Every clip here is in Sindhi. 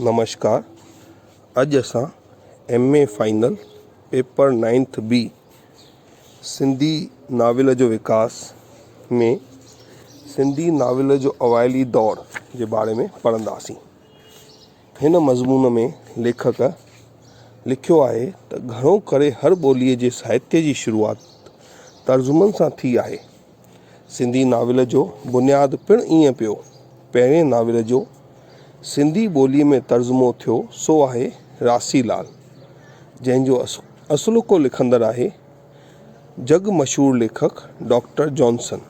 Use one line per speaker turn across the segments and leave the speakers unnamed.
نمشڪار اڄ اسان M A final paper ninth B Sindhi novel جو وڪاس ۾ سنڌي ناول جو اوائلي دور جي باري ۾ پڙهنداسين. هن مضمون ۾ ليکڪ لکيو آهي ته گهڻو ڪري هر ٻوليء جي ساهتيه جي شروعات ترجمن سان ٿي آهي. سنڌي ناول جو بنياد پڻ ائين پيو. پهرين ناول جو سنڌي ٻوليء ۾ ترجمو ٿيو سو آهي راسي لال، جنهن جو اصلوڪو لکندڙ آهي جڳ مشهور ليکڪ ڊاڪٽر جانسن.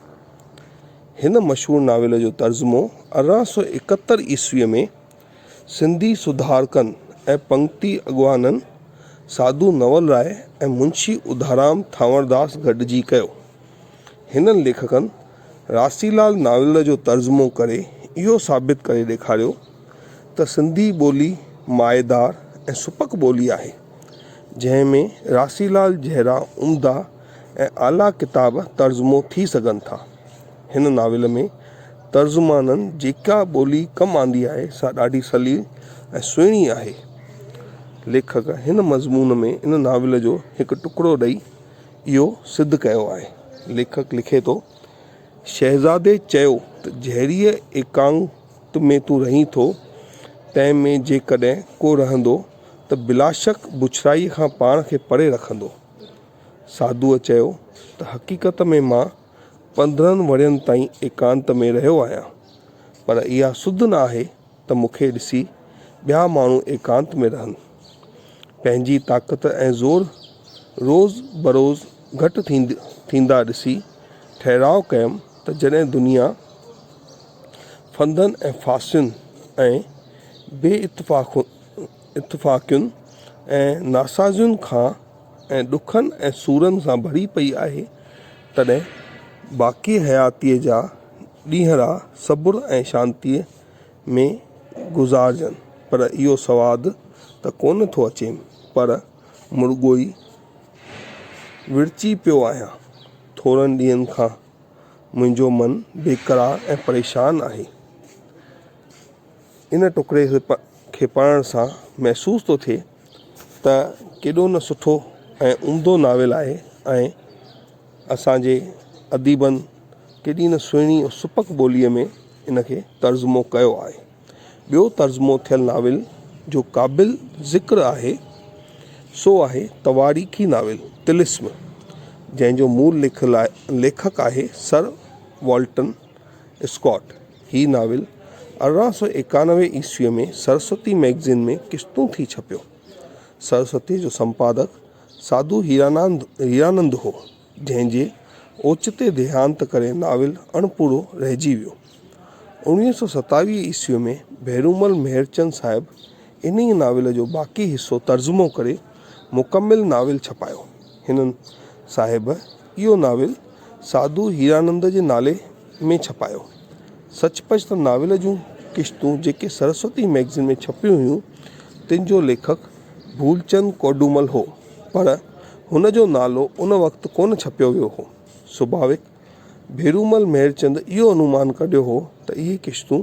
هن مشهور ناول جو ترجمو 1871 عيسويء ۾ سنڌي سڌارڪن ۽ پنگتي اڳواڻن ساڌو نول راء ۽ منشي اڌارام ٿانورداس گڏجي ڪيو. هنن ليکڪن راسيلال ناول جو ترجمو ڪري اهو ثابت ڪري ڏيکاريو ته سنڌي ٻولي مائيدار ۽ سپڪ ٻولي آهي، جنهن ۾ راسيلال جهڙا عمدا ۽ اعليٰ ڪتاب ترجمو ٿي سگهن ٿا. هن ناول ۾ ترجمانن جيڪا ٻولي ڪم آندي آهي سا ڏاڍي سليل ۽ سهڻي آهي. ليکڪ هن مضمون ۾ ان ناول جو هڪ ٽڪرو ڏئي اهو سڌ ڪيو آهي. ليکڪ لکي ٿو، شهزادي چيو ته جهڙيء ايڪانت ۾ تون رهين ٿو، تنهن ۾ جيڪڏهن ڪو رهندو ته بلاشڪ بڇڙائيء کان پاڻ کي پري رکندو. ساڌوء چيو ته حقيقت ۾ مان 15 ورهين تائين ايڪانت ۾ رهيو آهيان، پر اها سڌ نه آهي ته مون کي ڏسي ٻيا ماڻهو ايڪانت ۾ رهن. پنهنجي طاقت ۽ زور روز بروز گهٽ ٿيندا ڏسي ٺهراء ڪيم ته جڏهن دنيا ڦندن ۽ ڦاسين ۽ بي اتفاقين ۽ ناسازين کان ۽ ڏکن ۽ سورن سان ڀري پئي آهي، تڏهن باقي حياتيء جا ڏينهڙا صبر ۽ شانتيء ۾ گذارجن. پر اهو سواد ته ڪونه ٿو اچيم، پر مرڳوئي وڙچي پيو آهيان. ٿورن ڏينهن کان منهنجو من بيقرار ۽ پريشان آهي. ان ٽڪري کي پڙهڻ سان محسوس ٿو ٿئي ته ڪيڏو نه سٺو ۽ عمدو ناول آهي ۽ اسان جي اديبن ڪيڏي نه سهڻي ۽ سپڪ ٻوليء ۾ ان کي ترجمو ڪيو آهي. ٻيو ترجمو ٿيل ناول جو قابل ذڪر آهي سو آهي تواريخي ناول طلسم جنهن جو مول ليکڪ آهي سر والٽن اسڪاٽ. هي ناول 1891 عيسويء ۾ سرسوتي مئگزين ۾ قسطون ٿي ڇپيو. سرسوتيء جو سمپادڪ ساڌو هيرانند هو، جنهن جي اوچتي ديهانت ڪري ناول اڻپورو رهجي ويو. 1927 عيسويء ۾ ڀيرومل مهرچند صاحب انهيء ناول جو باقي حصو ترجمو ڪري مڪمل ناول ڇپايو. هن صاحب اهو ناول ساڌو هيرانند جي نالي ۾ ڇپايو. سچ پچ ته ناول جون قسطون جيڪي سرسوتي مئگزين ۾ ڇپيون هيون، تن جو ليکڪ ڀولچند ڪوڏومل هو، پر هن جو نالو ان وقت ڪونه ڇپيو ويو هو. سڀاويڪ ڀيرومل مهرچند اهو انومان ڪڍيو هو ته اهي قسطون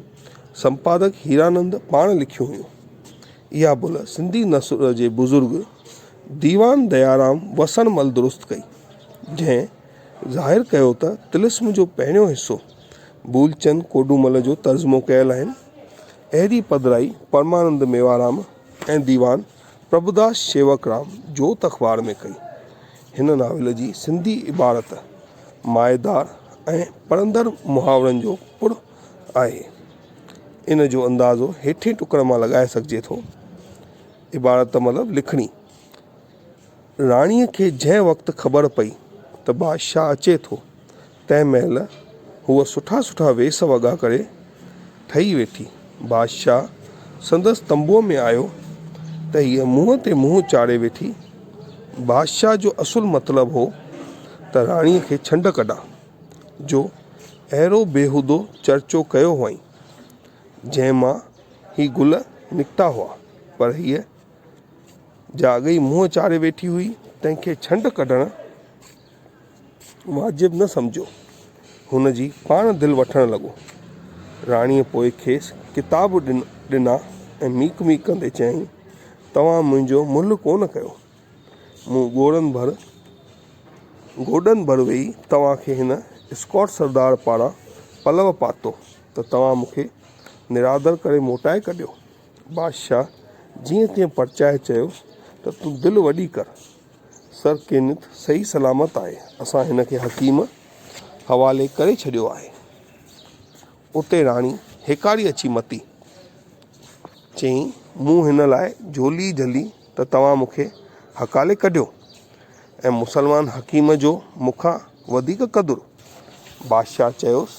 سمپادڪ هيرانند پاڻ لکيون هيون. اها ڀل سنڌي نثر جي بزرگ ديوان ديارام وسڻ مل درست ڪئي، جنهن ظاهر ڪيو ته طلسم جو پهريون حصو بولچند ڪوڏومل جو ترجمو ڪيل آهن. اهڙي پڌرائي پرمانند ميوارام ۽ ديوان پرڀوداس شيوڪرام جوت اخبار ۾ ڪئي. هن ناول جي سنڌي عبارت مائيدار ۽ پڙهندڙ محاورن جو پڙ آهي. ان جو اندازو هيٺين ٽڪر مان لڳائي سگهجي ٿو. عبارت مطلب لکڻي. راڻيء کي جنهن وقت خبر پئي ته بادشاهه اچي ٿو، تنهن مهل هوء سٺا سٺا ويس وڳا ڪري ٺهي ويٺي. بادشاهه سندس تنبوء ۾ آيو ته هيء منهن تي منهن چاڙهي ويٺي. بادشاهه جو اصل مطلب هو ته راڻيء کي ڇنڊ ڪڍان، جو اهڙو بيهودو چرچو ڪيو هئائين، جنهن مان هي گل نڪتا هئا، پر هيء جا اڳئي منهن چاڙهي ويٺي هئي، تنهن کي ڇنڊ ڪڍڻ واجب نه سمجهيو. هن جي پاڻ دل وٺڻ لڳو. راڻيء پوء کيس ڪتاب ڏنا. ۽ ميڪ ميڪ ڪندي چيائين، توهان منهنجو ملهه ڪونه ڪيو. مون ڳوڙهن ڀر گوڏن ڀر ويهي توهان کي هن اسڪاٽ سردار پاران پلئه پاتو ته توهان مون کي نرادر ڪري موٽائي ڪڍيو. بادشاهه جيئن تيئن پرچائي چيو ته تون دل وڏي ڪر. سر ڪينيٿ صحيح سلامت آهي. اسان هن کي حڪيم حوالي ڪري ڇڏيو آهي. اتي راڻي هيڪاري اچي متي. چيائين، مون هن لاء جهولي جهلي ته توهان مون کي هڪالي ڪڍيو ۽ مسلمان حڪيم جو مون کان وڌيڪ قدر. بادشاهه چيس،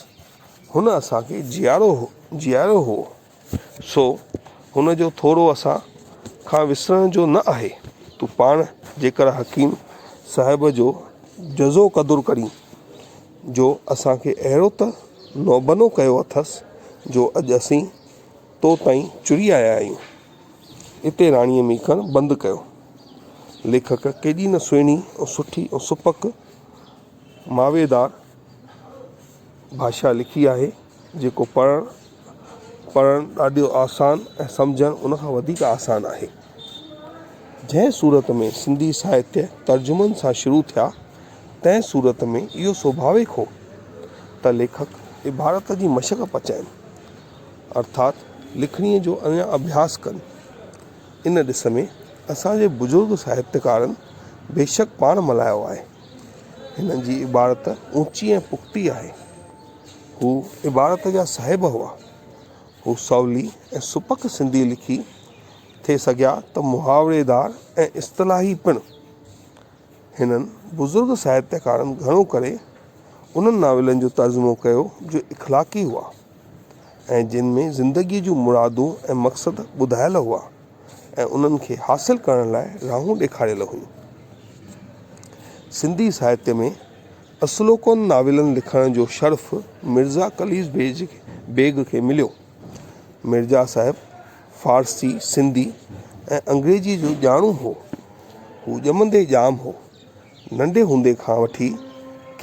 هن اسان کي جيارو جياريو هئو. سو هن جو ٿورو اسان کان وسرڻ جو نه آهي. تون پاڻ جيڪر حڪيم صاحب جو جزو قدر ڪرين، جو اسان کي اهڙو ته نوبنو ڪيو اٿس، جو اڄ اسين تو تائين چري آيا آهيون. اتي راڻيء ميکڻ بند ڪيو. ليکڪ ڪيڏي نه سهڻي ۽ سٺي ۽ سپڪ ماويدار ڀاشا لکي آهي. جيڪو پڙهڻ پڙهڻ ڏاڍو آسان ۽ سمجهڻ ان کان وڌيڪ آسان آهي. جنهن صورت ۾ سنڌي ساهتيه ترجمن سان شروع ٿيا، تنهن صورت ۾ اهو سوڀاويڪ هو ته ليکڪ عبارت جي مشق پچائين، ارٿات لکڻيء جو اڃا اڀياس ڪن. ان ڏس ۾ اسان جي بزرگ ساهتيڪارن بيشڪ پاڻ ملهايو آهي. هنن جي عبارت اوچي ۽ پختي آهي. هو عبارت جا صاحب هئا. هو سولي ۽ سپڪ سنڌي لکي ٿي سگهيا ته محاوريدار ۽ اصطلاحي پڻ. هنن بزرگ ساهتيڪارن گهڻو ڪري انهن ناولن جو ترجمو ڪيو جو اخلاقي هئا ۽ جن ۾ زندگيء جون مرادون ۽ مقصد ٻڌايل هئا ۽ انهن کي حاصل ڪرڻ لاء راهون ڏيکاريل هيون. سنڌي ساهتيه ۾ اصلوڪن ناولن لکڻ جو شرف مرزا قليچ بيگ کي مليو. مرزا صاحب فارسي، سنڌي ۽ انگريزيء جو ڄاڻو هو. هو ڄمندي ڄام هو. ننڍي هوندي کان وٺي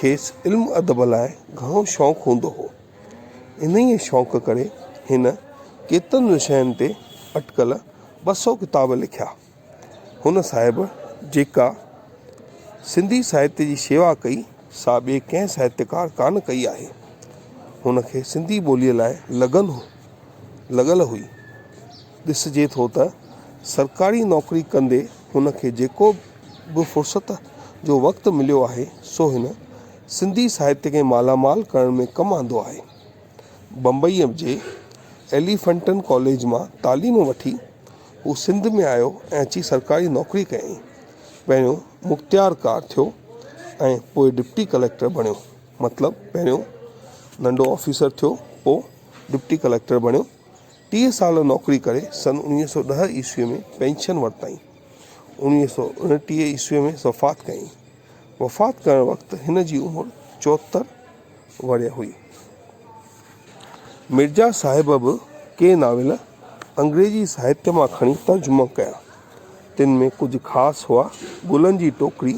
کيس علم ادب لاء گهڻو شوق هوندو هو. انهيء شوق ڪري هن ڪيترن وشين تي اٽڪل 200 ڪتاب لکيا. هن صاحب جيڪا سنڌي ساهتيه جي شيوا ڪئي، سا ٻئي ڪنهن ساهتيڪار ڪانه ڪئي آهي. هن کي سنڌي ٻوليء لاء لگن لڳل هئي. ڏسجي ٿو ته سرڪاري نوڪري ڪندي هن کي جيڪو به فرصت جو وقت مليو آهي، سو هن سنڌي ساهتيه کي مالا مال ڪرڻ ۾ ڪم آندو آهي. بمبئيء جي ايليفنٽن ڪاليج مان تعليم وٺي هو سنڌ ۾ آيو ۽ اچي سرڪاري نوڪري ڪيائين. پهريون مختيارڪار ٿيو ۽ پوء ڊپٽي ڪليڪٽر بڻيو. مطلب پهريون ننڍو آفيسر ٿيو پوء ڊپٽي ڪليڪٽر بڻيو. 30 سال نوڪري ڪري سن 1910 عيسويء ۾ پينشن ورتائين. 1929 عيسويء ۾ وفات ڪيائين. وفات ڪرڻ وقت هن جي عمر 74 ورهيه هئي. مرزا صاحب به ڪي ناول انگريزي ساهتيه مان کڻي ترجمو ڪيا، تن ۾ ڪجهه خاص هئا، گلن جي ٽوڪري،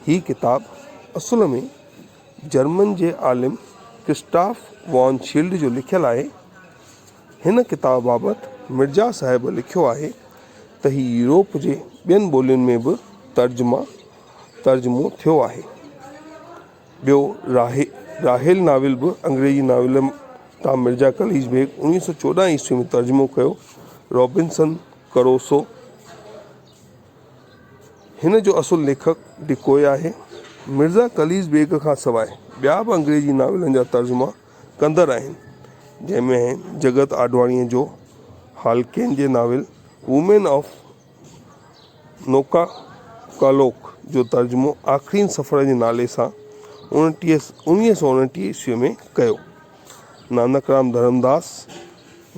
هي ڪتاب اصل ۾ جرمن جي عالم ڪرسٽاف وان شيلڊ جو لکيل آهي. هن ڪتاب بابت مرزا صاحب لکيو آهي ته هي يورپ جي ٻين ٻولين ۾ به ترجما ترجمو ٿيو آهي. ٻيو راحيل ناول به انگريزي ناول تان مرزا قليچ بيگ 1914 عيسوي ۾ ترجمو ڪيو. رابنسن ڪروسو هن جو اصل ليکڪ ڊڪوئي آهي. مرزا قليچ بيگ کان سواء ٻيا به انگريزي ناولن جا ترجما ڪندڙ آهن، جنهن ۾ آهن جڳت آڏواڻيء جو هالڪين جي ناول وومين آف نوڪا ڪالوڪ جو ترجمو آخرين سفر جي نالي سان 1929 عيسويء ۾ ڪيو. نانڪ رام ڌرمداس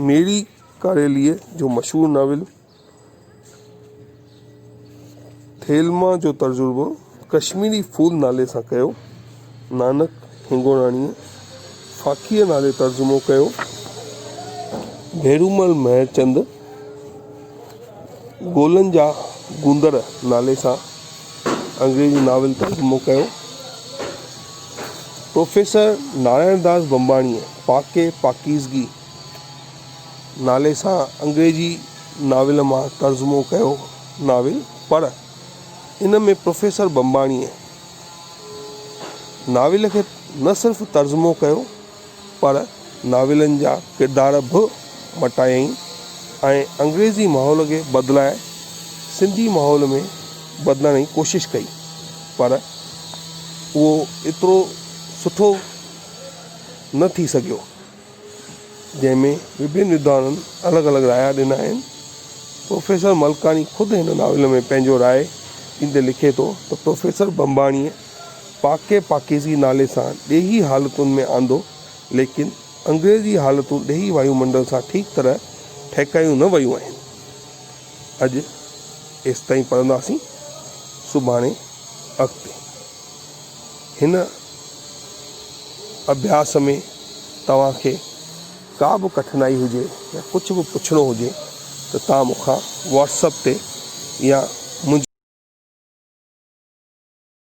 ميري ڪاريليء جو مشهور ناول ٿيلما جو ترجمو ڪشميري ڦول نالي سان ڪيو. نانڪ هنگوراڻيء ڦاڪيء نالي ترجمو ڪيو. ڀيرومل مهرچند گولن جا گوندر نالي سان انگريزي ناول ترجمو ڪيو. پروفيسر نارائڻ داس بمباڻيء پاڪي پاڪيزگي. نالي سان انگريزي ناول مان ترجمو ڪيو ناول پر ان ۾ پروفيسر بمباڻيء ناول کي نه صرف ترجمو ڪيو پر ناولن جا ڪردار به مٽايائين ۽ انگريزي ماحول کي بدلائي سنڌي ماحول ۾ بدلڻ جي ڪوشش ڪئي پر اهو ايترو سٺو نه ٿي سگهيو. جنهن ۾ وڀن ودوانن الڳ الڳ رايا ڏنا آهن. پروفيسر ملڪاڻي خود هن ناول ۾ پنهنجو راء ڏيندي لکي ٿو ته پروفيسر ڀمڀاڻيء پاڪي پاڪيزگي نالي سان ڏيهي حالتن ۾ آندو ليڪن انگريزي حالتون ڏيهي وايو منڊل سان ٺيڪ طرح ٺهڪايون نه ويون آهن. اڄ ايستائين پڙهنداسين سڀاڻي اڳتي. هن اڀياس ۾ توهان کي ڪا به ڪٺنائي هجي يا ڪجهه به پڇڻو هجي ته توهان مون کان واٽس اپ تي يا